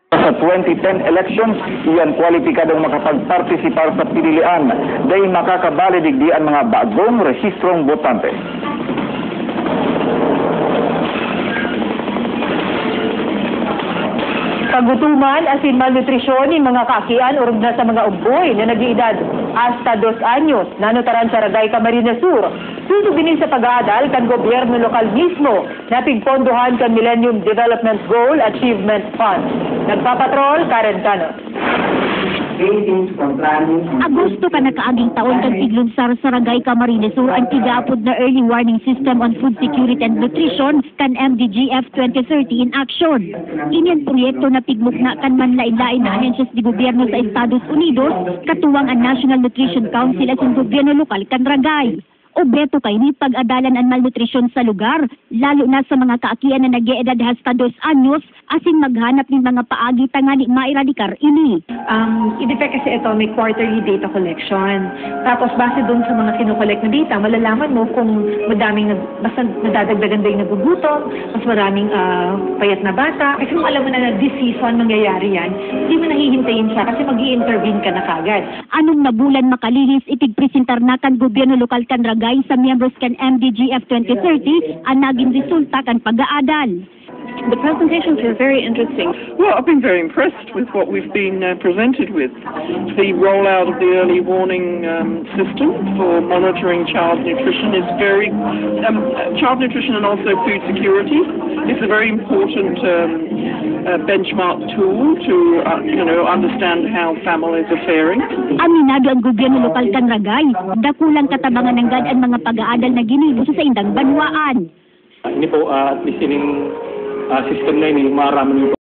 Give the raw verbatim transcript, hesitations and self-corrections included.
Sa twenty ten elections, iyan kwalipikadong makapagpartisipar sa pinilian. Dai makakabali digdi an mga bagong rehistrong botante. Kagutoman asin malnutrisyon nin mga kaakian orog na sa mga ompoy na nag-iidad hasta dos anyos, nanutaran sa Ragay, Camarines Sur. Sosog ini sa pag-aadal kan gobyerno lokal mismo na pigpondohan kan Millennium Development Goal Achievement Fund. Nagpapatrol, Karen Cano. Agosto kan nakaaging taon kan piglunsar sa Ragay, Camarines Sur an igaapod na Early Warning System on Food Security and Nutrition kan M D G F twenty thirty in Action. Ini an proyekto na pigmukna kan manlain-lain na ahensyas de gobyerno sa Estados Unidos, katuwang an National Nutrition Council asin gobyerno lokal kan Ragay. Obheto kaini pag-adalan an malnutrisyon sa lugar, lalo na sa mga kaakian na nag-eedad hasta dos anyos, asin maghanap nin mga paagi tangani maeradikar ini. Um, in effect kasi ito, may quarterly data collection. Tapos base doon sa mga kinokollect na data, malalaman mo kung madaming, nag, basta nadadagdagan ba yung nagugutom, mas maraming uh, payat na bata. Kasi kung alam mo na na this season mangyayari yan, hindi mo nahihintayin siya kasi mag intervene ka na kagad. Anom na bulan makalihis, ipigpresentar na kan gobyerno lokal kan Ragay sa miyembros kan M D G F twenty thirty an nagin resulta kan pag-aadal. The presentations were very interesting. Well, I've been very impressed with what we've been uh, presented with. The rollout of the early warning um, system for monitoring child nutrition is very, um, child nutrition and also food security is a very important um, uh, benchmark tool to, uh, you know, understand how families are faring. Aminado ang gobyerno lokal kan Ragay, dakulang katabangan nanggad an mga pag-aadal na ginibo sa saindang banwaan. Ini po, ah, at least ining ah, system na ini, maaraman niyo po.